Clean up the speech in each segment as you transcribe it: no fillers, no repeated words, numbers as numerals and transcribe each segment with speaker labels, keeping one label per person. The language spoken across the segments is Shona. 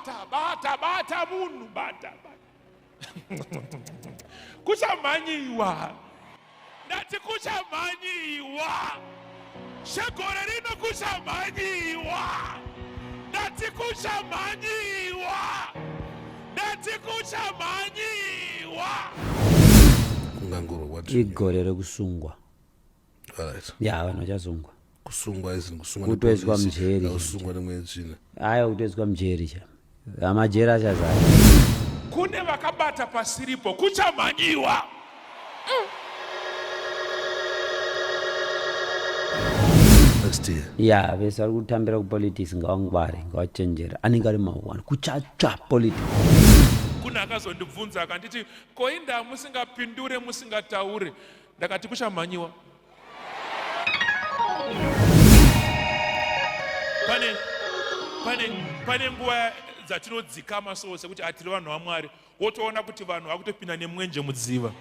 Speaker 1: Bata, bata, bata munhu, bata, bata. Kuchamhanyiwa. Ndati kuchamhanyiwa. Chegore rino kuchamhanyiwa. Ndati kuchamhanyiwa. Ndati kuchamhanyiwa.
Speaker 2: Kungangurwa what?
Speaker 3: Igore rekusungwa.
Speaker 2: Alright.
Speaker 3: Ya, vanhu vachasungwa.
Speaker 2: Kusungwa izini kusungwa
Speaker 3: Kutoiswa
Speaker 2: nepolisi,
Speaker 3: mujeri.
Speaker 2: kusungwa nemweya tsvina.
Speaker 3: Aiwa kutoiswa mujeri cha. Amajeri achazara.
Speaker 1: Kune vakabata pasiripo kuchamhanyiwa.
Speaker 2: Next year.
Speaker 3: Ya, vese vari kutambira kupolitics ngavangware, ngavachenjere. Anenge ari mawani kuchatsva politics.
Speaker 1: Kune akazondibvunza akanditi ko indaa musingapindure musingataure, ndakati kuchamhanyiwa. Pane pane pane nguva dzatinodzikama so sekuti atiri vanhu vaMwari, wotoona kuti vanhu vakutopinda nemwenje mudziva.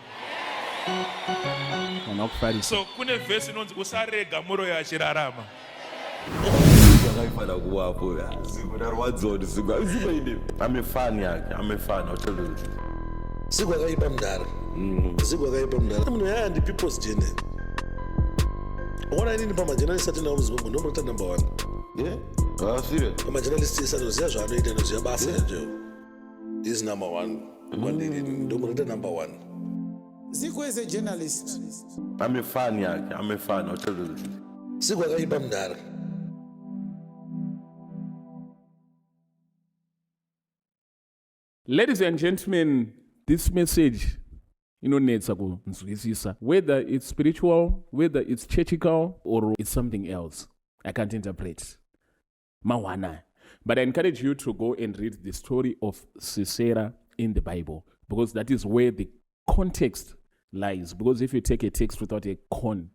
Speaker 4: Vanhu vakufarisa.
Speaker 1: So kune vhesi inonzi usarega muroyi achirarama.
Speaker 5: Zvakaifana kuvapo Zigo ndarwadziwa kuti Zigo Zigo ine
Speaker 6: I'm a fan yake. I'm a fan. I'll tell you the truth.
Speaker 2: Zigo akaipa mudhara. Zigo akaipa mudhara. Munhu yaya ndi people's journal. Ona inini pamajournalist atinawo muZimbabwe ndomurota number 1.
Speaker 6: Yeah? Ah, serious?
Speaker 2: Pamajournalist ese anoziva zvaanoita, anoziva basa racho. Is number 1 kwandiri ndomurota number 1.
Speaker 7: Zigo is a journalist.
Speaker 6: I'm a fan yake. I'm a fan. I'll tell you the truth.
Speaker 2: Zigo akaipa mudhara.
Speaker 4: Ladies and gentlemen, this message inonetsa kunzwisisa, whether it's spiritual, whether it's churchical or it's something else. I can't interpret. Mawana. But I encourage you to go and read the story of Sisera in the Bible, because that is where the context lies. Because if you take a text without a con,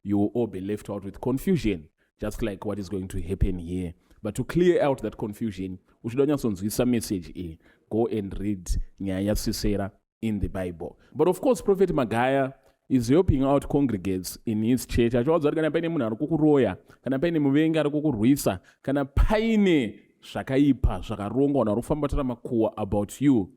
Speaker 4: you will all be left out with confusion, just like what is going to happen here. But to clear out that confusion, uchida kunyatsonzwisa message iyi, go and read nyaya yaSisera in the Bible. But of course, Prophet Magaya is helping out congregates in his church. Achivaudza kuti kana paine munhu ari kukuroya, kana paine muvengi ari kukurwisa, kana paine zvakaipa zvakarongwa, vanhu vari kufamba tara makuwa about you,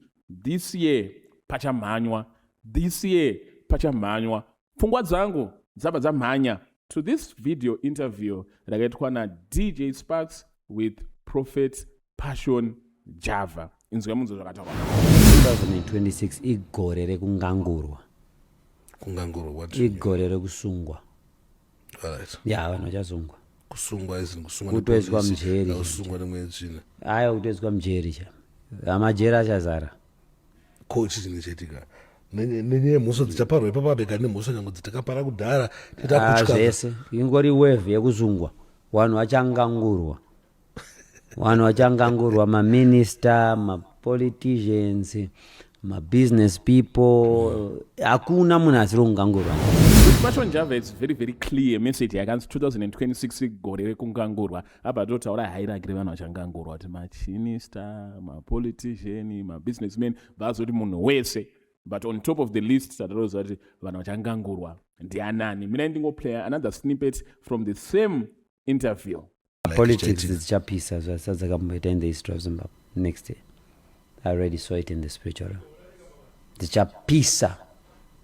Speaker 4: this year pachamhanywa, this year pachamhanywa. Pfungwa dzangu dzabva dzamhanya to this video interview rakaitwa naDJ Sparks with Prophet Passion Java. Inzwa munzwe zvakataurwa.
Speaker 3: 2026 igore rekungangurwa.
Speaker 2: Kungangurwa what?
Speaker 3: Igore rekusungwa.
Speaker 2: Alright.
Speaker 3: Ya, vanhu vachasungwa.
Speaker 2: Kusungwa izini kusungwa
Speaker 3: Kutoiswa
Speaker 2: nepolisi,
Speaker 3: mujeri.
Speaker 2: kusungwa nemweya tsvina.
Speaker 3: Aiwa kutoiswa mujeri cha. Amajeri achazara.
Speaker 2: Ko ichi chinhu chaitika nenyaya yemhosva dzichaparwa ipapa bega nemhosva nyange dzitakapara kudhara
Speaker 3: Ah, zvese ingori wave yekusungwa, vanhu vachangangurwa, vanhu vachangangurwa, maminista, mapoliticians, mabusiness people, hakuna munhu asiri kungangurwa.
Speaker 4: With Passion Java, it's very, very clear message yakanzi 2026 gore rekungangurwa. Abva totaura hierarchy revanhu vachangangurwa kuti machinista, mapolitician, mabusinessman, vazoti munhu wese. But on top of the list tatatoziva kuti vanhu vachangangurwa ndianani. Mina ndingoplaya another snippet from the same interview.
Speaker 3: Politics dzichapisa zvasati dzakamboita in the history of Zimbabwe next year. I already saw it in the spiritual realm. Dzichapisa,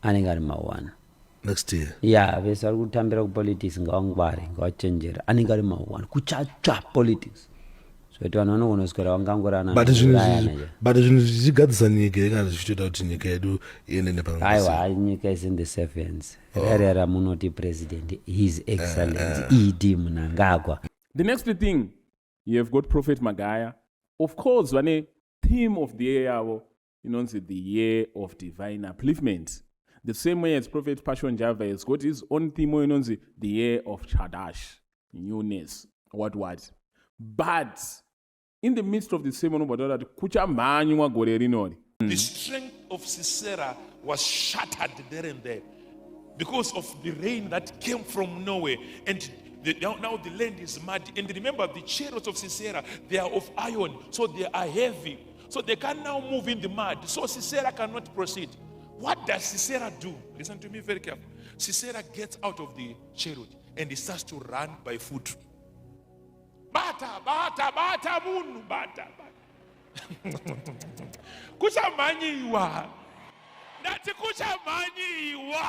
Speaker 3: anenge ari mawana.
Speaker 2: Next year.
Speaker 3: Ya, vese vari kutambira kupolitics ngavangware, ngavachenjere. Anenge ari mawana kuchatsva politics, zvekuti vanhu vanogona kuswera vangangurana.
Speaker 2: But zvinhu but zvinhu zvichigadzisa nyika kana zvichitoita kuti nyika yedu iende nepamwe.
Speaker 3: Aiwa, nyika is in the safe hands. Rarera munoti president His Excellence ED Mnangagwa.
Speaker 4: The next thing, you have got Prophet Magaya. Of course, vane theme of the year yavo inonzi the year of divine upliftment. The same way as Prophet Passion Java has got his own theme inonzi the year of Chadash, newness, what what. But in the midst of the same unombotaura kuti kuchamhanywa gore rinori.
Speaker 1: The strength of Sisera was shattered there and there because of the rain that came from nowhere, and now the land is muddy. And remember, the chariots of Sisera, they are of iron, so they are heavy, so they can now move in the mud. So Sisera cannot proceed. What does Sisera do? Listen to me very careful. Sisera gets out of the chariot and he starts to run by foot. Bata, bata, bata, munhu, bata, bata. Kuchamhanyiwa. Ndati kuchamhanyiwa.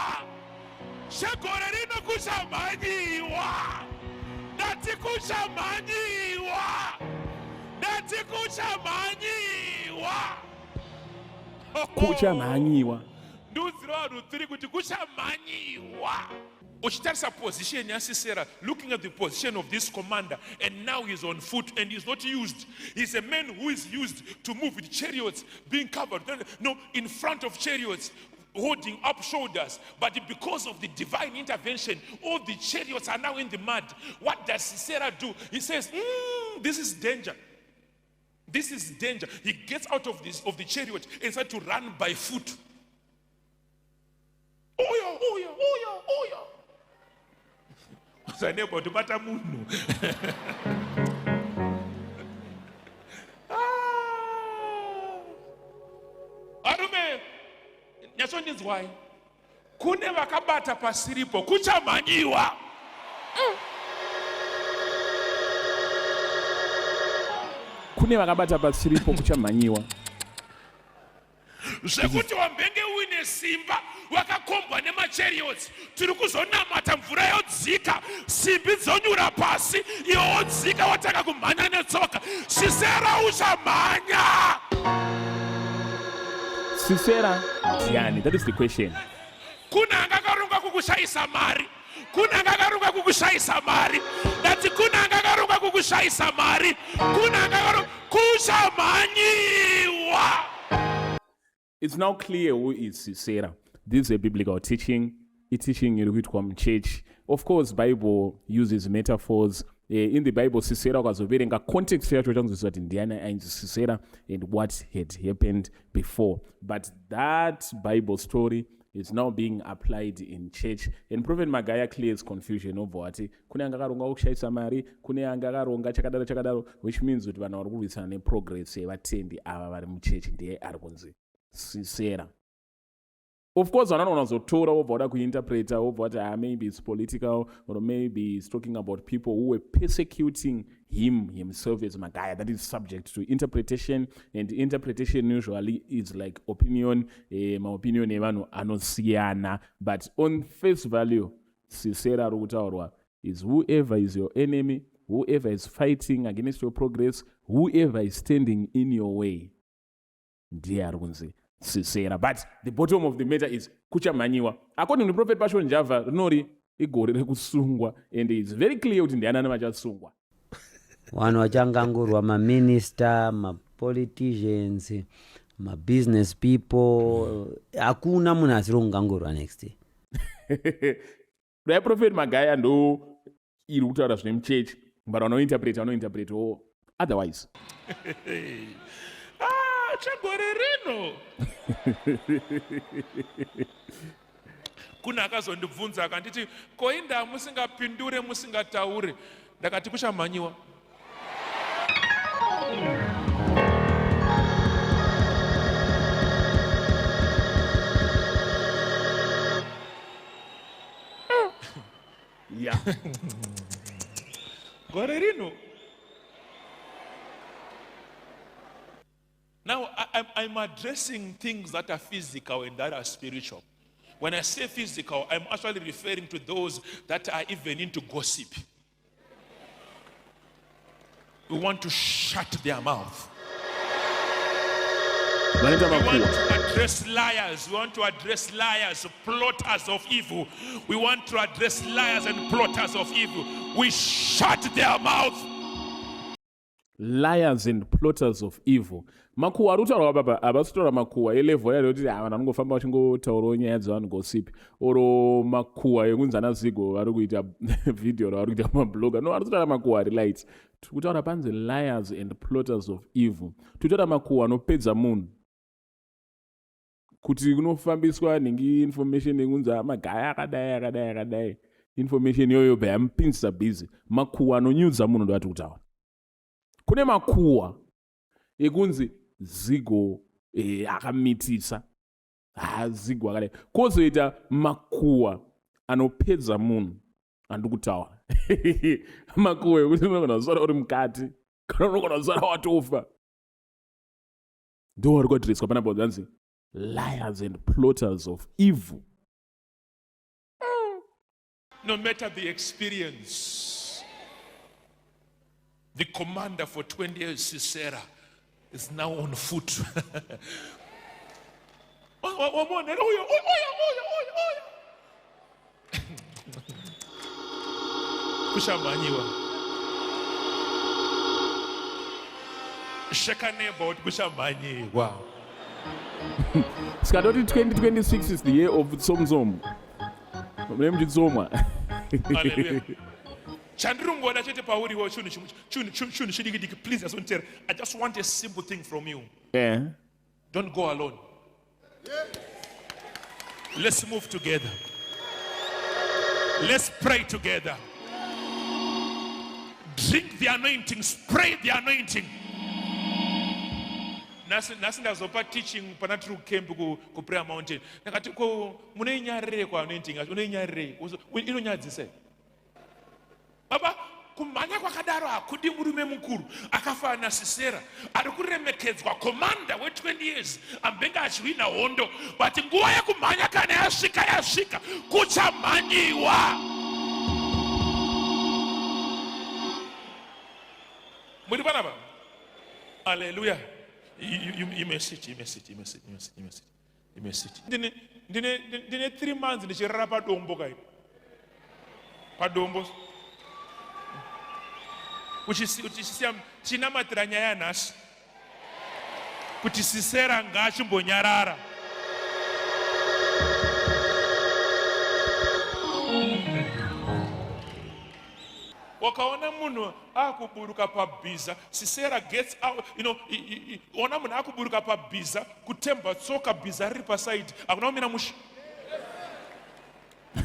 Speaker 1: Chegore rino kuchamhanyiwa. Ndati kuchamhanyiwa. Ndati kuchamhanyiwa.
Speaker 4: Kuchamhanyiwa.
Speaker 1: Ndiudzira vanhu tiri kuti kuchamhanyiwa. Uchitarisa position yaSisera, looking at the position of this commander, and now he's on foot and he's not used. He's a man who is used to move with chariots being covered. No, in front of chariots, holding up shoulders. But because of the divine intervention, all the chariots are now in the mud. What does Sisera do? He says, this is danger. This is danger. He gets out of the chariot and starts to run by foot. Oyo, oyo, oyo, oyo. Usane munhu. Arume, nyatsondinzwai. Kune vakabata pasiripo kuchamhanyiwa.
Speaker 4: Kune vakabata pasiripo kuchamhanyiwa.
Speaker 1: Zvekuti wambenge uine simba wakakombwa nemachariots, tiri kuzonamata mvura yodzika, simbi dzonyura pasi, iwe wodzika watanga kumhanya netsoka. Sisera uchamhanya.
Speaker 4: Sisera ndiani? That is the question.
Speaker 1: Kuna angakaronga kukushayisa mari. Kuna angakaronga kukushayisa mari. Ndati kuna angakaronga kukushayisa mari. Kuna angakaronga kuchamhanyiwa.
Speaker 4: It's now clear who is Sisera. This is a biblical teaching. It's teaching iri kuitwa muchurch. Of course, Bible uses metaphors. In the Bible, Sisera ukazoverenga context yacho uchanzwisisa kuti ndiani ainzi Sisera and what had happened before. But that Bible story is now being applied in church. And Prophet Magaya clears confusion over what kune anga akaronga kushayisa mari, kune anga akaronga chakadaro chakadaro, which means kuti vanhu vari kurwisana neprogress yevatendi ava vari muchechi ndiye ari kunzi Sisera. Of course, vanhu vanogona kuzotora wobva wada kuinterpreta wobva wati maybe it's political or maybe it's talking about people who were persecuting him himself as Magaya. That is subject to interpretation, and interpretation usually is like opinion. My opinion evanhu anosiyana, but on face value, Sisera ari kutaurwa is whoever is your enemy, whoever is fighting against your progress, whoever is standing in your way. Ndiye ari kunzi Sisera. But the bottom of the matter is kuchamhanyiwa. According to Prophet Passion Java, rinori igore rekusungwa, and it's very clear kuti ndianani vachasungwa.
Speaker 3: Vanhu vachangangurwa, maminister, mapoliticians, mabusiness people. Hakuna munhu asiri kungangurwa next year.
Speaker 4: Dai Prophet Magaya ndo iri kutaura zvine muchechi, but vanointerpreta vanointerpretawo otherwise.
Speaker 1: Chegore rino. Kuna akazondibvunza akanditi, ko inda musingapindure musingataure? Ndakati kuchamhanyiwa.
Speaker 4: Yeah.
Speaker 1: Gore rino. Now, I'm addressing things that are physical and that are spiritual. When I say physical, I'm actually referring to those that are even into gossip. We want to shut their mouth. We want to address liars. We want to address liars, plotters of evil. We want to address liars and plotters of evil. We shut their mouth.
Speaker 4: Liars and plotters of evil. Makuhwa ari kutaurwa baba havasi kutaura makuhwa elevel yari kuti vanhu vanongofamba vachingotaurawo nyaya dzevanhu gossip, oro makuhwa ekunzi ana Zigo vari kuita video ravari kuita mabloga. No, vari kutaura makuhwa ari light. Tiri kutaura panzi liars and plotters of evil. Tiri kutaura makuhwa anopedza munhu. Kuti kunofambiswa nhingi information yekunzi Magaya akadai akadai akadai, information iyoyo bva yamupinzisa busy. Makuhwa anonyudza munhu ndo ati kutaura. Kune makuhwa ekunzi Zigo akamitisa, Zigo akadai. Kwozoita makuhwa anopedza munhu andiri kutaura. Makuhwa ekuti unogona kusara uri mukati kana unogona kusara watofa. Ndo vari kuadreswa panapa hanzi liars and plotters of evil.
Speaker 1: No matter the experience, the commander for 20 years, Sisera, is now on foot. Kushamhanyiwa. Sheka neighbor kuti kushamhanyiwa.
Speaker 4: Saka toti 2026 is the year of tsomtsom. Mune muchitsomwa.
Speaker 1: Hallelujah. Chandiri kungoda chete pauriwo chinhu chimwe, chinhu chidiki diki. Please asonditera. I just want a simple thing from you. Don't go alone. Let's move together. Let's pray together. Drink the anointing, spray the anointing. Nhasi ndazopa teaching pana tiri kucamp kuPrayer Mountain. Ndakati ko munoinyarirei ko anointing yacho? Unoinyarirei? Inonyadzisa here? Baba, kumhanya kwakadaro hakudi murume mukuru akafanana naSisera ari kuremekedzwa, commander we20 years ambenge achihwina hondo, but nguva yekumhanya kana yasvika, yasvika, kuchamhanyiwa. Muri panapa? Hallelujah. You may sit, you may sit, you may sit, you may sit, you may sit, you may sit. Ndine 3 months ndichirara padombo kai. Padombo. Uchisiya chinamatira nyaya nhasi. Kuti Sisera ngaachimbonyarara. Wakaona munhu akuburuka pabhiza, Sisera gets out, ona munhu akuburuka pabhiza, kutemba tsoka, bhiza riri pasaidi, hakuna kumira mushe.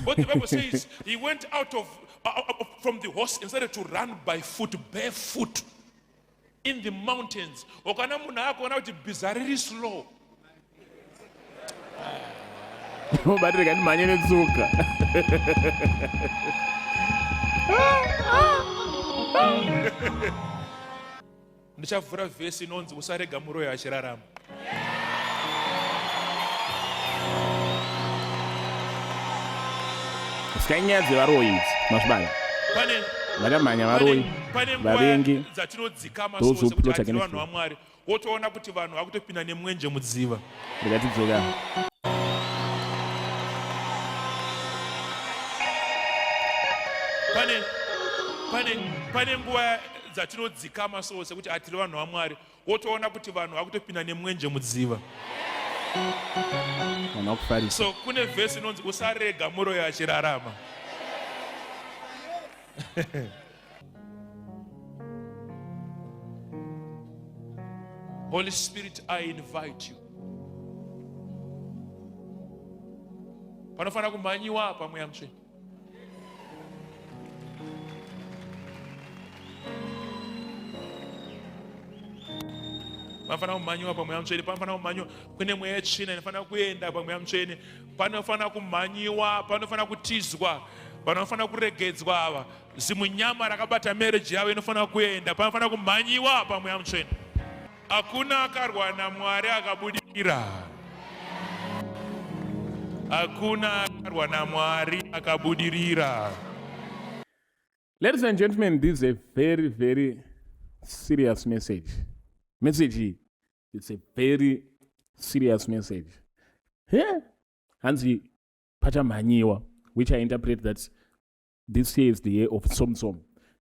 Speaker 1: But the Bible says he went out of from the horse and started to run by foot, barefoot, in the mountains. Wakaona munhu akuona kuti bhiza riri slow.
Speaker 4: Batirika ndimhanye netsoka.
Speaker 1: Ndichavhura vhesi inonzi usarega muroyi achirarama.
Speaker 4: Saka inyaya dzevaroyi idzi, masvibaya. Vachamhanya varoyi,
Speaker 1: Pane nguva
Speaker 4: vavengi,
Speaker 1: dzatinodzikama
Speaker 4: those who
Speaker 1: so sekuti
Speaker 4: plot
Speaker 1: hatiri
Speaker 4: against
Speaker 1: vanhu
Speaker 4: you.
Speaker 1: vaMwari, wotoona kuti vanhu vakutopinda nemwenje mudziva.
Speaker 4: Ndikatidzoka.
Speaker 1: Pane nguva dzatinodzikama so sekuti hatiri vanhu vaMwari, wotoona kuti vanhu vakutopinda nemwenje mudziva.
Speaker 4: Vanhu vakufarisa.
Speaker 1: So kune vhesi inonzi usarega muroyi achirarama. Holy Spirit, I invite you. Panofanira kumhanyiwa apa, Mweya Mutsvene. Panofanira kumhanyiwa pamweya mutsvene, panofanira kumhanyiwa. Kune mweya yetsvina inofanira kuenda pamweya mutsvene. Panofanira kumhanyiwa, panofanira kutizwa, panofanira kuregedzwa ava. Zimunyama rakabata marriage yavo inofanira kuenda, panofanira kumhanyiwa pamweya mutsvene. Hakuna akarwa naMwari akabudirira. Hakuna akarwa naMwari akabudirira.
Speaker 4: Ladies and gentlemen, this is a very, very serious message. Message, it's a very serious message. Yeah. Hanzi pachamhanyiwa, which I interpret that this year is the year of Tsomtsom.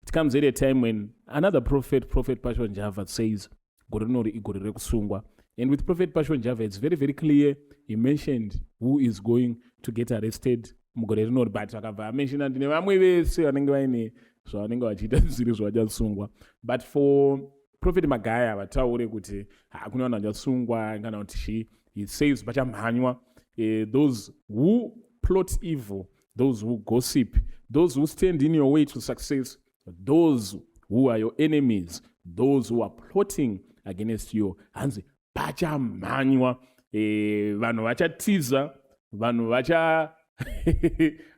Speaker 4: It comes at a time when another prophet, Prophet Passion Java, says, gore rinori igore rekusungwa. And with Prophet Passion Java, it's very, very clear. He mentioned who is going to get arrested mugore rinori, but akabva amentiona ndine vamwe vese vanenge vaine zvavanenge vachiita zvisiri zvavachasungwa. But for Prophet Magaya, vataure kuti hakuna vanhu vachasungwa kana kuti chii. He says pachamhanywa, those who plot evil, those who gossip, those who stand in your way to success, those who are your enemies, those who are plotting against you. Hanzi pachamhanywa, vanhu vachatiza, vanhu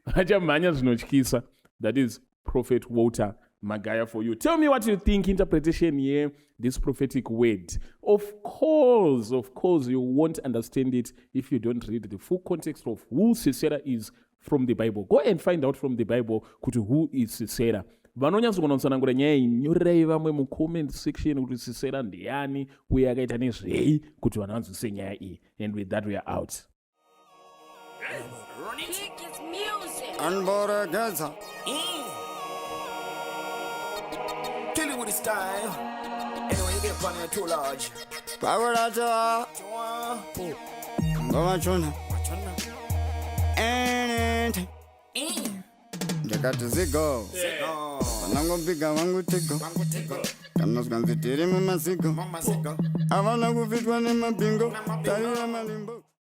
Speaker 4: vachamhanya zvinotyisa. That is Prophet Walter Magaya for you. Tell me what you think, interpretation here, this prophetic word. Of course, of course, you won't understand it if you don't read the full context of who Sisera is from the Bible. Go and find out from the Bible kuti who is Sisera. Vanonyatsogona kutsanangura nyaya iyi, nyorerai vamwe mucomment section kuti Sisera ndiani uye akaita nezvei, kuti vanhu vanzwisise nyaya iyi. And with that, we are out.
Speaker 8: Anboregeza.
Speaker 9: Kill it with the style. Anyway, you get funny too large.
Speaker 8: Pakurata. Ngomachona. Enete. Ndakati zigo. Vanangobiga vangu tigo. Kana zvikanzi tiri mumasigo. Havana kufitwa nemabhingo. Tarira malimbo.